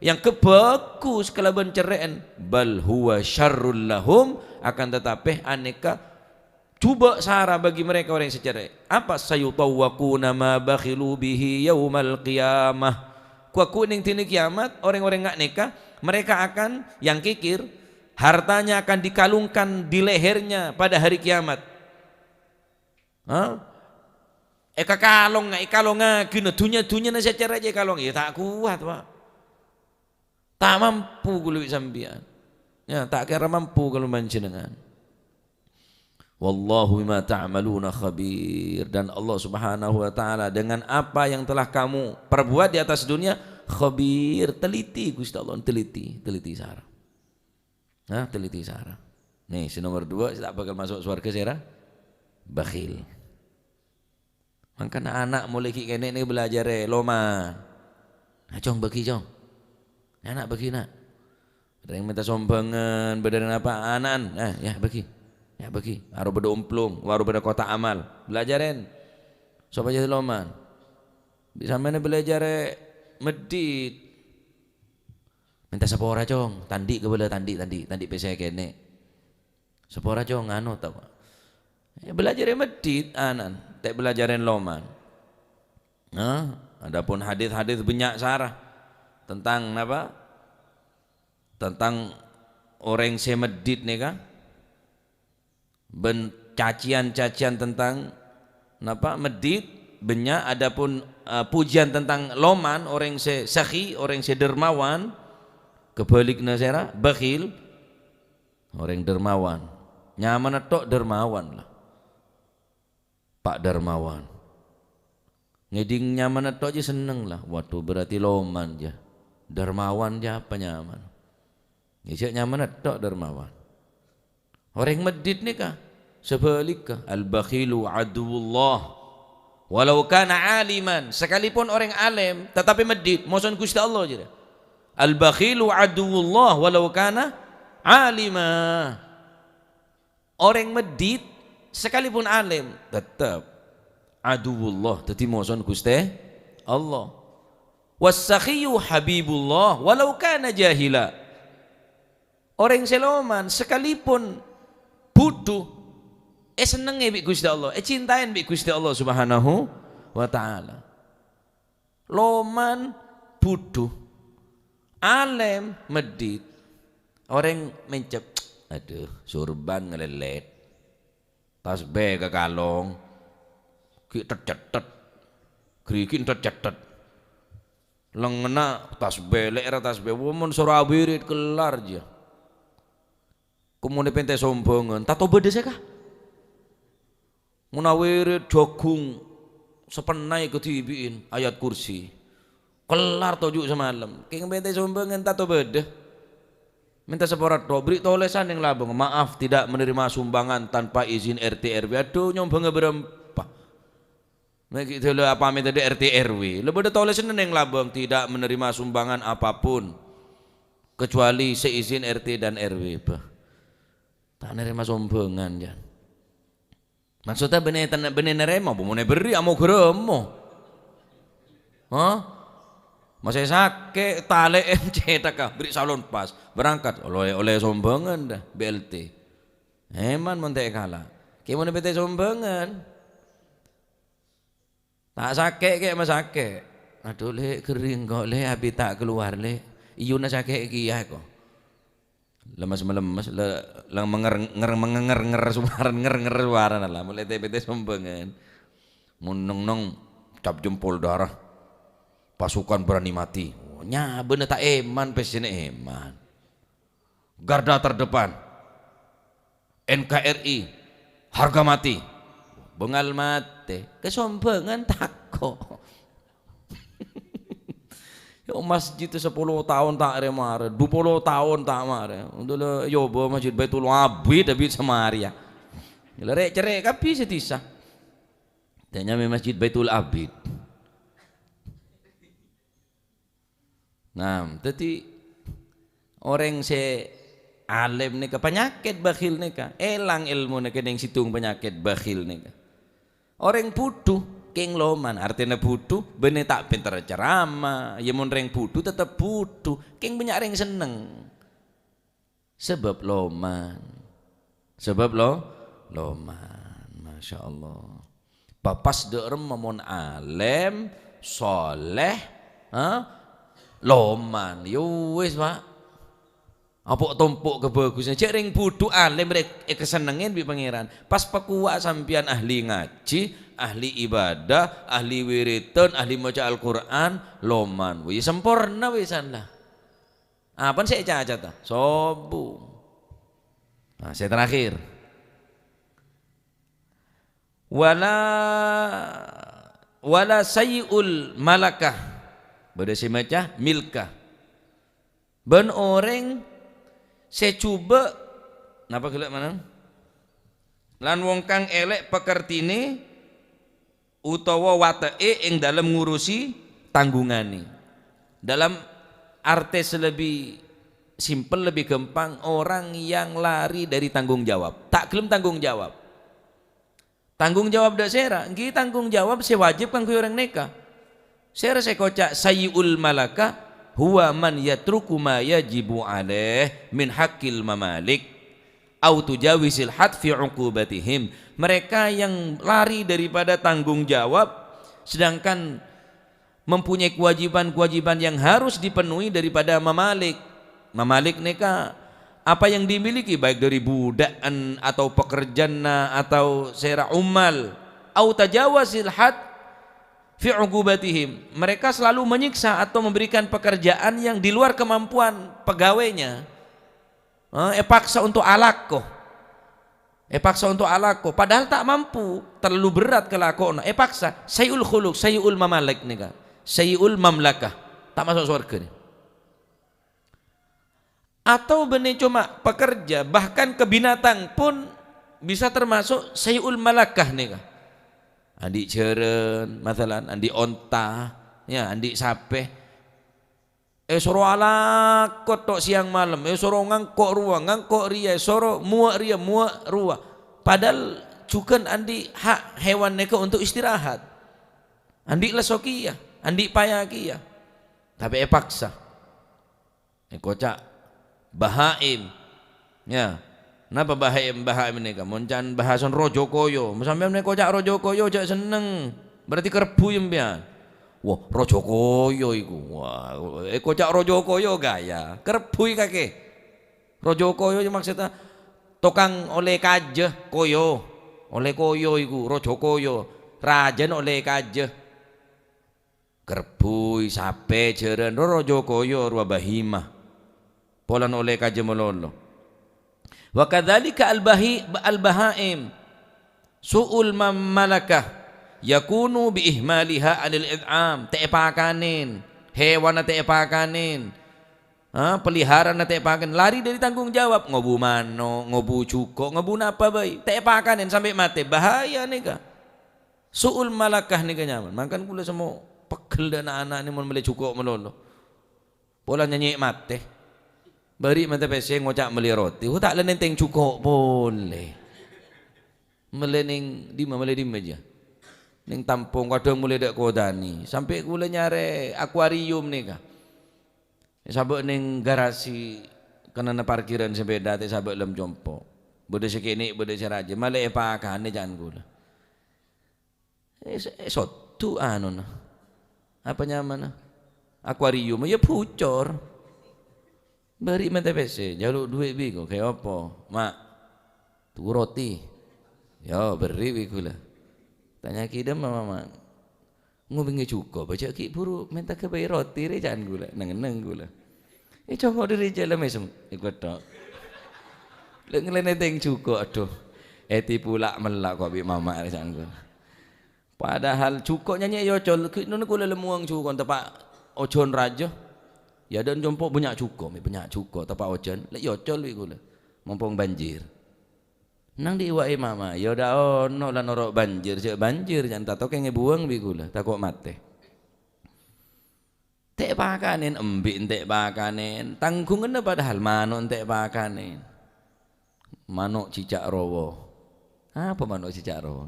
èangghep bhâghus kalabân cerrè'en. "Bal huwa syarrul lahum," akan tetapi anèka jhubâ' sara bagi mereka orèng sè cerrè'. Apa? "Sayutawwaquna ma bakhilu bihi yaumal qiyamah." Ghu-lagghu' nèng dhinè kiyamat, orèng-orèng nga' nèka, mereka akan, yang kikir, hartanya akan dikalungkan di lehernya pada hari kiamat. Ha? Èkakalong, èkalongngaghi, na, dhunnya-dhunnyana sè cerrè' jhâ' èkalong. Ya, ta' kowat, Pak. Ta' mampu kaulâ bi' sampèyan. Ya, ta' kèra mampu kaulâ panjhennengngan. "Wallahu bima ta'maluna khabir." Dan Allah Subhanahu wa Ta'ala dengan apa yang telah kamu perbuat di atas dunia, khabir, teliti Gusti Allah, teliti, teliti sara. Nah, teliti sara. Nih, sè nomor dua, sè ta' bhâkal maso' sowarghâ sèra? Bakhil. Mangkana ana' molaè ghi' kènè' nèka bhâlâjhârâ loman. "Ah, Cong, bâghi, Cong. Ana' bâghi, Na'. Rèng mènta sombhângan, bâdâ rèng apa? Ana'an. Ah, ya, bâghi. Ya, bâghi. Arowa bâdâ omplong, arowa bâdâ kotak amal. Bhâlâjhârân. Sopajâ loman. Bi' sampèyan bhâlâjhârâ medhit." "Mènta sapora, Cong. Tandhi' kabâlâ, tandhi', tandhi', tandhi' pèssè kènè'." Sapora, Cong, anu, ta-, eh, bhâlâjhârâ medhit, ana'an, ta' bhâlâjhârân loman. Nah, adapun hadis-hadis bânnya' sara tentang napa? Tentang orèng sè medhit nèka, bân caciyân-caciyân tentang napa? Medhit, bânnya', adapun, eh, pujian tentang loman, orèng sè sakhi, orèng sè dermawan, kebalikanna sèra, bakhil, Orèng dermawan. Nyamana tok dermawan, la. Pak Dermawan. Ngèdhing nyamana tok jâ senneng, la. Waduh, berarti loman, jâ. Dermawan, jâ, apa nyamana? Jâ, nyamana tok dermawan. Orèng medhit nèka sabhâligghâ, "Al-bakhilu aduwwullah, walau kana aliman." Sakalipun orèng alèm, tetapi medhit, moson Ghustè Allah, jârèya. "Al-bakhilu aduwwullah walau kana alima." Orèng medhit, sakalipun alèm, tetep aduwwullah, dhâddhi moson Ghustè Allah. "Was-sakhiyyu habibullah walau kana jahila." Orèng sè loman, sakalipun budhu, èsennengngè bi' Ghustè Allah, ècintaèn bi' Ghustè Allah Subhanahu wa Ta'ala. Loman budhu, alèm medhit, orèng mèncep, "Adhu, sorban ngalèlèt, tasbih kakalong, ghi' thet-cetthèt, ghrighi' thet-cetthèt, lengngenna tasbih, lè'èrra tasbih, wah, mon soro awirid kellar, jâ." Komonè pèntè sombhângan, tanto bâdâ sè ka. Mon awirid jhâghung sapennaè kadhibi'in, ayat kursi. Kellar toju' samalem. Kèng pèntè sombhângan tanto bâdâ. Mènta sapora tok, bherri' tolèsan neng labâng, "Maaf, tidak menerima sumbangan tanpa izin R T R W." Adhu, nyombhângnga bârâmpa? Mè' ghi' dhâlâ apamèt dâ' R T R W. La bâdâ tolèsanna neng labâng, "Tidak menerima sumbangan apapun kecuali seizin R T dan R W." Bâh. Ta' narèma sombhângan, jân. Maksudnya bânnè ten-, bânnè narèma, bu mon èbherri' amogârâmo. Hah? Masè sakè', talè'è cèthagghâ, bherri' salon pas. Berangkat, ollè, ollè sombhângan dâ', B L T. Èman mon ta' èkala'. Kè mon èpètè sombhângan. Ta' sakè' kè' masakè'. Adhu, Lè', ghering kok, Lè', abit ta' kalowar, Lè'. Iyuna sakè' kèya kok. Lemes-melemes, le-, leng menger-, nger-, menger-, nger-, nger-, suwarana, nger-, nger-, suwarana la, molaè tè-, pètè sombhângan. Mon neng-neng cap jempol darah, pasukan berani mati. Oh, nyabâna ta' èman, pèssèna èman. Garda terdepan, N K R I, harga mati. Bângal matè, kasombhângan tako'. Ya, masjid sapolo taon ta' rè-marè, dupolo taon ta' marè. Untuk le, ya, bâ Masjid Baitul Abid, Abid Samaria. La rè'-cerrè' kabbhi sè disa. Tanya mè Masjid Baitul Abid. Nah, dhâddhi orèng sè alèm nèka panyakèt bakhil nèka, èlang èlmona kènèng sèttong panyakèt bakhil nèka. Orèng budhu kèng loman, artèna budhu bânnè ta' pènter ceramah, ya mon rèng budhu tettep budhu, kèng bânnya' rèng senneng. Sabâb loman. Sabâb lo-, loman. Masya Allah. Bâ' pas dâ' remma mon alèm, soleh, ha? Loman. Ya wis, Pak. Apa' tompo' kabhâghusân. Jhâ' rèng budhu alèm rè-, èkasennengngè bi' Pangèran. Pas pakowa' sampèyan ahli ngajhi, ahli ibadah, ahli wiridan, ahli maca Al-Qur'an, loman. Wis samporna wisan la. Apa sè ècacata? Sombong. Nah, sè terakhir. Wala, wala sayyi'ul malakah. Bâdâ sè maca milkah. Bân orèng sè jhubâ', napa ghellâ' manang? Lan wong kang èlè' pakertèna utawa wate'è ing dalem ngurusi tanggunganè. Dalam artè sè lebbi simpel, lebbi ghâmpang, orang yang lari dari tanggung jawab. Ta' ghellem tanggung jawab. Tanggung jawab dâ' sèra? Èngghi tanggung jawab sè wajib kaangghuy orèng nèka. Sèra sè èkoca' sayyi'ul malakah, huwa man yatruku ma yajibu alaih min haqqil mamalik. Au tujawizil had fi uqubatihim. Mereka yang lari daripada tanggung jawab, sedangkan mempunyai kewajiban-kewajiban yang harus dipenuhi daripada mamalik. Mamalik nèka apa yang dimiliki, baik dari budhâ'ân atau pekerjaanna atau sèra ummal. Au tajawazil had fi uqubatihim. Mereka selalu menyiksa atau memberikan pekerjaan yang di luar kemampuan pegawainya. Eh, èpaksa untuk alako. Èpaksa untuk alako, padahal ta' mampu, terlalu berat kalakowanna. Èpaksa, sayyi'ul khuluq, sayyi'ul mamalik nèka. Sayyi'ul mamlakah. Ta' maso' sowarghâ nè. Atau bânnè coma pekerja, bahkan ke binatang pun bisa termasuk sayyi'ul malakah nèka. Andi' jhârân, masalan, andi' onta, ya, andi' sapè. Èsoro alako tok sèyang malem, èsoro ngangko' rowa, ngangko' rèya, èsoro mowa' rèya, mowa' rowa. Padahal jhughân andi' hak hewan nèka untuk istirahat. Andi' lesso kèya, andi' paya kèya. Tapè èpaksa. Èkoca' bahaim. Ya. Napa bahaim-bahaim nèka? Mon can bhâsana Raja Kaya. Mon sampèyan èkoca' Raja Kaya, jhâ' senneng. Berarti karebbhuy sampèyan. Wah, Raja Kaya iku. Wah, èkoca' Raja Kaya ghâjâ. Karebbhuy kakè. Raja Kaya ya maksudnya tokang ollè kajâ, kaya. Ollè kaya iku, Raja Kaya. Rajâna ollè kajâ. Karebbhuy, sapè, jhârân, ro-, Raja Kaya, rowa bahimah. Polana ollè kajâ malolo. Wa kadzalika al-bahi-, al-bahaim. Su'ul mam-, malakah. Yakunu bi ihmaliha anil it'am. Ta' èpakanè. Hewanna ta' èpakanè. Ah, peliharana ta' èpakanè, lari dâri tanggung jawab, ngobu mano', ngobu jhuko', ngobu napa bhâi, ta' èpakanè sampè' matè, bahaya nèka. Su'ul malakah nèka nyaman. Mangkana kaulâ semmo pegghel dâ' na'-ana' nè mon mellè jhuko' malolo. Pola nyanyè' matè. Bâri' matè pèssè ngoca' mellè roti, oh, ta' la nèntèng jhuko' polè. Mellè neng dimma, mellè dimma jiyâ? Neng Tampong, kadhâng molaè dâ' Kodani. Sampè' kaulâ nyarè akuarium nèka. Èsabâ' neng garasi kennengnganna parkiran sepeda, ta' èsabâ' lem compo'. Bâdâ sè kènè', bâdâ sè rajâ. Malè èpakanè ca'na kaulâ. Eh, se-, eh, soddu anona. Apa nyamana? Akuarium, ya bucor. Bâri' matè pèssè, jhâlu' duit bi' ko, kaya apa? Ma', tuku roti. Yo, bâri' bi' kaulâ. Tanya kidem, mama, ma'. Ngobângè jhuko', bâjâ ghi' buru mènta ghâbây roti rè, ca'na kaulâ. Neng-enneng kaulâ. Eh, cokor dâri jhâlân mèsem. Iku tok. Lè' ngèlè nèntèng jhuko', adhu. Ètipu la'-mella' ko' bi' mama rè, ca'na kaulâ. Padahal jhuko' nyanyè' èocol, ghi' nona kaulâ lem mowang jhuko', teppa' ojhân rajâ. Ya, dâ' compo' bânnya' jhuko', mè' bânnya' jhuko', teppa' ojhân, lè' èocol bi' kaulâ. Mompong banjir. Nang dhi' wa'è mama, ya dâ' ono la noro' banjir, jhâ' banjir, jhân tato kèngèng buwâng bi' kaulâ, tako' matè. Ta' èpakanè, embi' ta' èpakanè, tangghunganna padahal mano' ta' èpakanè. Mano' cicak rowa. Apa mano' cicak rowa?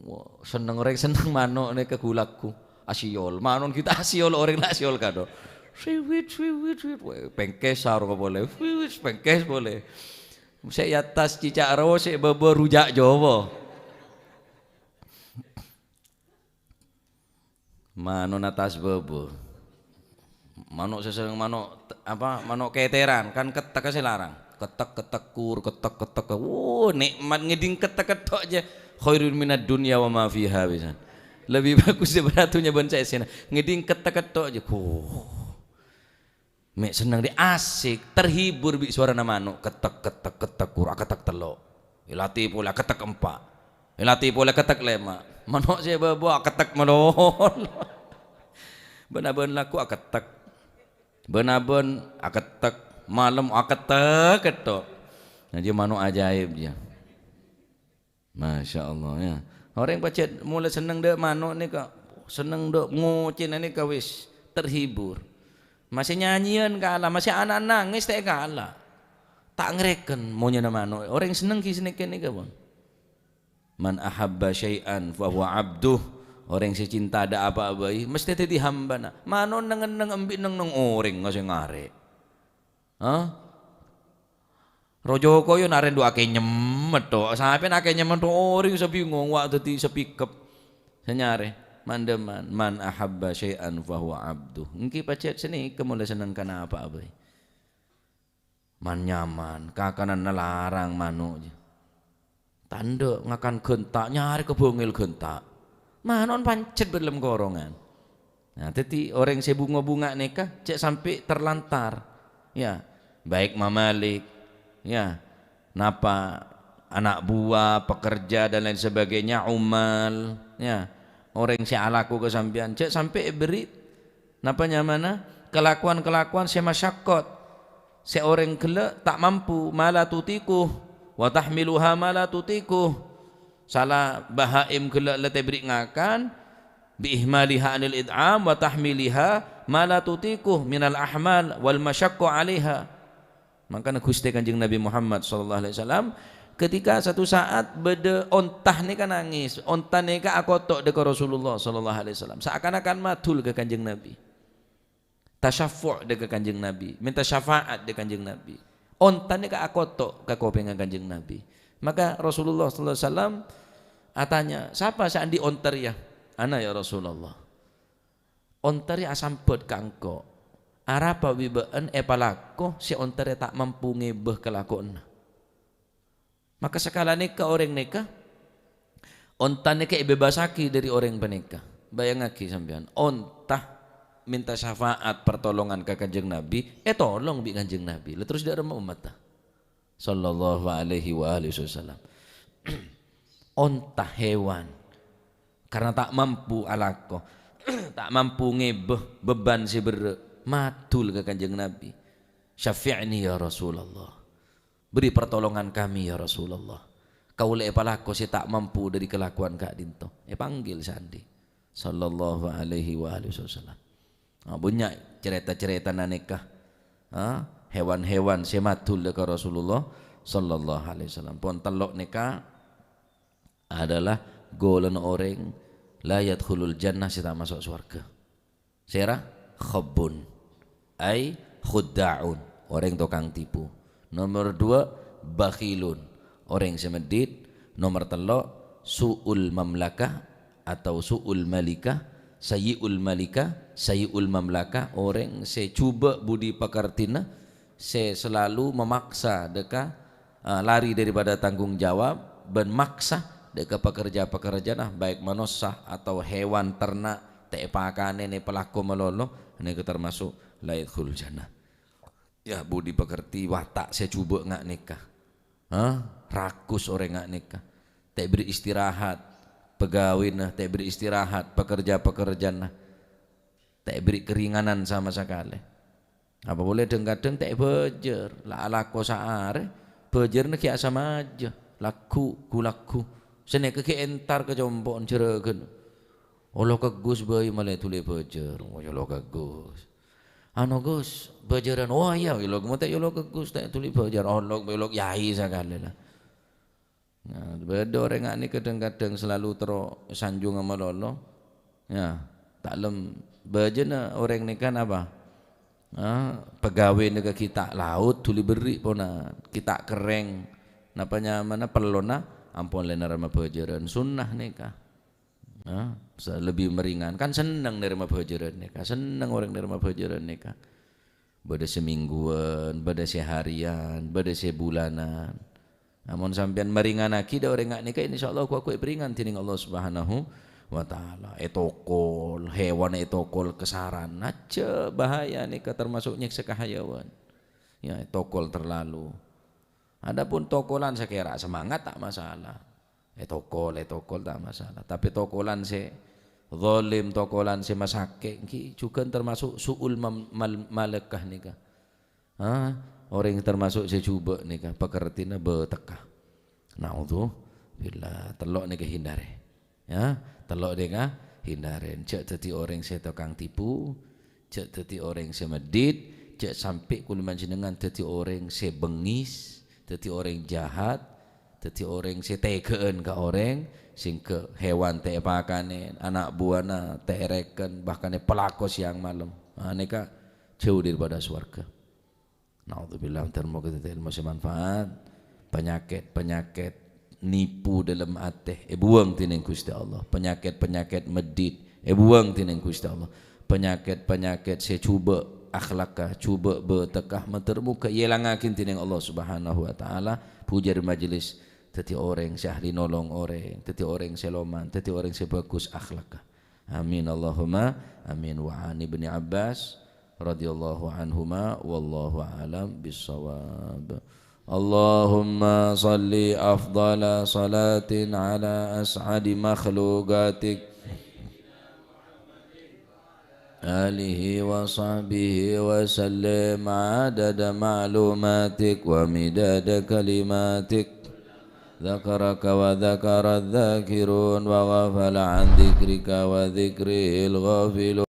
Wah, senneng orèng senneng mano' nèka ghu-lagghu. Asiyol. Mano' kita asiyol, orèng la asiyol kadho. Siwit, siwit, siwit. Wah, pèngkès sarong polè. Siwit, pèngkès polè. Sè è attas cicak rowa, sè è bâbâ rujak Jawa. Mano' na attas bâbâ. Mano' sè senneng mano' t-, apa, mano' keteran, kan kettek sè larang. Kettek, kettek, kur, kettek, kettek. Wo, nikmat ngèdhing kettek tok jâ. Khairun minad dunya wa ma fiha, pisan. Lebih bagus daripada dunya bân sè èssèna. Ngèdhing kettek tok jâ. Wuh. Mè' senneng dhi', asik, terhibur bi' sowarana mano', kettek, kettek, kettek, kur, akettek tello'. Èlatè polè akettek empa'. Èlatè polè akettek lèma'. Mano' sè bâbâ akettek malolo. Bân-abân lagghu akettek. Bân-abân akettek, malem akettek tok. Nah, jiyâ mano' ajaib, jiyâ. Masya Allah, ya. Orèng pajhât molaè senneng dâ' mano' nèka, senneng dâ' ngocèna nèka wis terhibur. Masè nyanyèyan kala, masè ana' nangès ta' kala. Ta' ngarèken monyèna mano'. Orèng senneng ghi' sanèka nèka, Bang. "Man ahabba syai'an fahuwa abduh." Orèng sè cinta dâ' apa'a bhâi, mestè dhâddhi hambana. Mano' neng-enneng embi' neng-enneng orèng sè ngarè'. Hah? Rojo koyo narèn du akè nyemmet to. Sapè akè nyemmet to, orèng sè bingung, wa' dhâddhi sè pikep. Sè nyarè, mandhâman, "Man ahabba syai'an fahuwa abduh." Ènggi pajhât sanèka molaè senneng kana apa'a bhâi. Man-nyaman, kakananna larang mano' jiyâ. Tandhâ ngakan ghânta', nyarè kabângèl ghânta'. Mano'na pancèt bâdâ lem korongan. Nah, dhâddhi orèng sè bhunga-bhunga nèka jhâ' sampè' terlantar. Ya, baik mamalik, ya, napa ana' buwâ, pekerja, dan lain sebagainya, ummal, ya. Orèng sè alako ka sampèyan, jhâ' sampè' èberri' Napa nyamana? Kalakowan-kalakowan sè masyakkot, sè orèng ghellâ' ta' mampu, ma la tutiquh, wa tahmiluha ma la tutiquh. Sala bahaim ghellâ' la tèbèrri' ngakan, bi ihmaliha anil it'am, wa tahmiliha ma la tutiquh minal ahmal wal masyaqqah 'alaiha. Mangkana Ghustè Kanjeng Nabi Muhammad sallallahu alaihi wasallam, ketika satu saat bâdâ onta nèka nangès, onta nèka akoto' dâ' ka Rasulullah sallallahu alaihi wasallam, saakan-akan madul ka Kanjeng Nabi. Tasyaffu' dâ' ka Kanjeng Nabi, mènta syafaat dâ' Kanjeng Nabi. Onta nèka akoto' ka kopèngnga Kanjeng Nabi. Maka Rasulullah sallallahu alaihi wasallam atanya, "Sapa sè andi' onta rèya?" "Ana, ya Rasulullah." Onta rèya asambhât ka engko', "Arapa bi' bâ'ân èpalako sè onta rèya ta' mampu ngèbâ kalakowanna?" Maka sakala nèka orèng nèka, onta nèka èbebasaghi dâri orèng panèka. Bâjângaghi sampèyan, onta mènta syafaat partolongan ka Kanjeng Nabi, ètolong bi' Kanjeng Nabi. La terros dâ' remma ommatta. Sallallahu alaihi wa alihi wasallam. Onta hewan, karena ta' mampu alako, ta' mampu ngèbâ beban sè berrâ', Madul ka Kanjeng Nabi. "Syafi'ni ya Rasulullah. Beri pertolongan kami ya Rasulullah. Kaulâ èpalako sè ta' mampu dhâri kalakowan ka'dinto." Èpanggil sè andi'. Sallallahu alaihi wa alihi wasallam. Ah, bânnya' carèta-carètana nèka. Ah, hewan-hewan sè madul ka Rasulullah sallallahu alaihi wasallam. Pon tello' nèka adalah golongan orèng la yadkhulul jannah, sè ta' maso' sowarghâ. Sèra? Khabbun. Ai khudda'un. Orèng tokang tipu. Nomor dua, bakhilun. Orèng sè meddhit. Nomor tello', su'ul mamlakah atau su'ul malikah, sayyi'ul malikah, sayyi'ul mamlakah, orèng sè jhubâ' budi pakertèna, sè selalu memaksa dâ' ka, eh, lari daripada tanggung jawab, bân maksa dâ' ka pakerja-pakerjana, baik manossa atau hewan ternak, ta' èpakanè nè palako malolo, nèka termasuk la yadkhulul jannah. Ya, budi pekerti, wata' sè jhubâ' nga' nèka. Hah? Rakus orèng nga' nèka. Ta' èberri' istirahat, pegawèna ta' èberri' istirahat, pekerja-pekerjana ta' èberri' keringanan sama sakalè. Apa polè dhâng-kadhâng ta' èbâjâr, la alako saarè, bâjârna ghi' asamaja, lagghu', ghu-lagghu. Sè nèka ghi' entar ka compo'na jhârâghân. Olo kaggus bhâi malè dhuli bâjâr, ngoy olo kaggus. Anu, Gus, bâjârân. Oh, iyâ, olo, mon ta' olo kaggus, ta' dhuli bâjâr. Olo, olo, yai sakalè la. Nah, bâdâ orèng nga' nèka kadhâng-kadhâng selalu terro sanjunga malolo. Ya, ta' lem bâjâna orèng nèka napa? Ah, pegawèna ghi' ta' laot dhuli berri' pona, ghi' ta' kerrèng. Napa nyamana pellona ampon lè narèma bâjârân sunnah nèka. Ah, sa-, lebbi meringan. Kan senneng narèma bâjârân nèka, senneng orèng narèma bâjârân nèka. Bâdâ sè mèngguwân, bâdâ sè harian, bâdâ sè bulanan. Amon sampèyan maringannaghi dâ' orèng nga' nèka, insyaallah ghu-, ghu-, èparingan dening Allah Subhanahu wa Ta'ala. Ètokol, hewan ètokol kasaran. Ajjhâ' bahaya nèka, termasuk nyèksa ka hayawan. Ya, ètokol terlalu. Adapun tokolan sakèra semangat ta' masalah. Ètokol, ètokol ta' masalah. Tapè tokolan sè zalim, tokolan sè masakè', ghi' jhughân termasuk su'ul mam-, mal-, malakah nèka. Ha? Orèng termasuk sè jhubâ' nèka, pakertèna bâtekka. Naudzubillah. Tello' nèka hindari. Ya, tello' nèka hindari. Jhâ' dhâddhi orèng sè tokang tipu, jhâ' dhâddhi orèng sè meddhit, jhâ' sampè' kaulâ panjhennengngan dhâddhi orèng sè bengngis, dhâddhi orèng jahat, dhâddhi orèng sè tèghâ'ân ka orèng, sehingga hewan ta' èpakanè, ana' buwâna ta' èrèken, bahkan èpalako sèyang malem. Ah, nèka jhâu daripada sowarghâ. Naudzubillah, muga dhâddhi èlmo sè manfaat. Panyakèt-panyakèt nipu dâlem atè èbuwâng dening Ghustè Allah. Panyakèt-panyakèt meddhit èbuwâng dening Ghustè Allah. Panyakèt-panyakèt sè jhubâ' akhlakka, jhubâ' bâtekka, mandhâr moghâ èèlangngaghi dening Allah Subhanahu wa Ta'ala. Pujâ dâri majelis, dhâddhi orèng sè ahli nolong orèng, dhâddhi orèng sè loman, dhâddhi orèng sè bhâghus akhlakka. Amin, Allahumma amin. Wa an Ibni Abbas radhiyallahu anhuma, wallahu a'lam bissawab. Allahumma shalli afdhala shalatin ala as'adi makhluqatik, alihi wa sahbihi wa sallim adada ma'lumatik wa midada kalimatik. Dzakaraka wa dzakaradz dzakirun wa ghafala an dzikrika wa dzikrihil ghafilun.